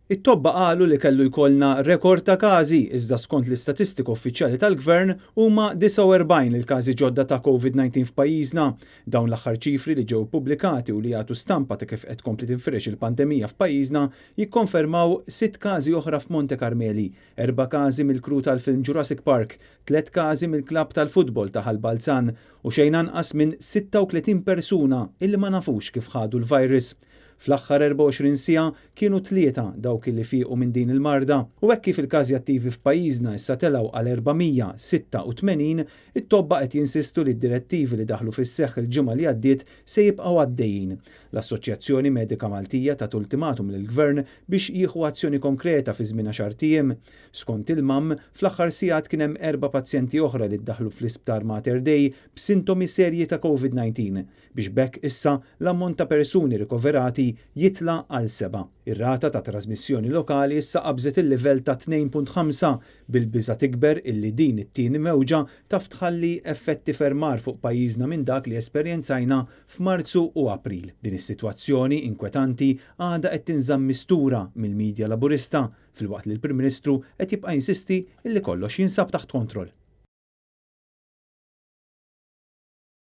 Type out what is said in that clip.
It-tobba qalu li kellu jkollna rekord ta' każi iżda skont l-istatistika uffiċjali tal-Gvern huma 49 il-każi ġodda ta' COVID-19 f'pajjiżna. Dawn l-aħħar ċifri li ġew ippubblikati u li jagħtu stampa ta' kif qed tkompli tinfirex il-pandemija f'pajjiżna jikkonfermaw sitt każi oħra f'Monte Carmeli, erba' każi mill-crew tal-film Jurassic Park, tliet każi mill-klabb tal-futbol ta' Ħal Balzan u xejn anqas minn 36 persuna illi ma nafux kif ħadu l-virus. Fl-aħħar 24 siegħa kienu tlieta dawk li fiequ minn din il-marda u hekk kif il-każi attivi f'pajjiżna issa telgħu għal 486, it-tobba qed jinsistu li d-direttivi li daħlu fis-seħħ il-ġimgħa li għaddiet se jibqgħu għaddejjin. L-Assoċjazzjoni Medika Maltija tat ultimatum lill-Gvern biex jieħu azzjoni konkreta fi żmien għaxart ijiem. Skont il-MAM, fl-aħħar sigħat kien hemm erba' pazjenti oħra li ddaħlu fl-Isptar Mater Dei b'sintomi serji ta' COVID-19 biex b'hekk issa l-ammont ta' persuni rikoverati jitla' għal sebgħa. Ir-rata ta' trasmissjoni lokali issa qabżet il-livell ta' 2.5 bil-biża' tikber illi din it-tieni mewġa taf tħalli effetti ferm agħar fuq pajjiżna minn dak li esperjenzajna f'Marzu u April. Din is-sitwazzjoni inkwetanti għadha qed tinżamm mistura mill-midja Laburista filwaqt li l-Prim Ministru qed jibqa' jinsisti illi kollox jinsab taħt kontroll.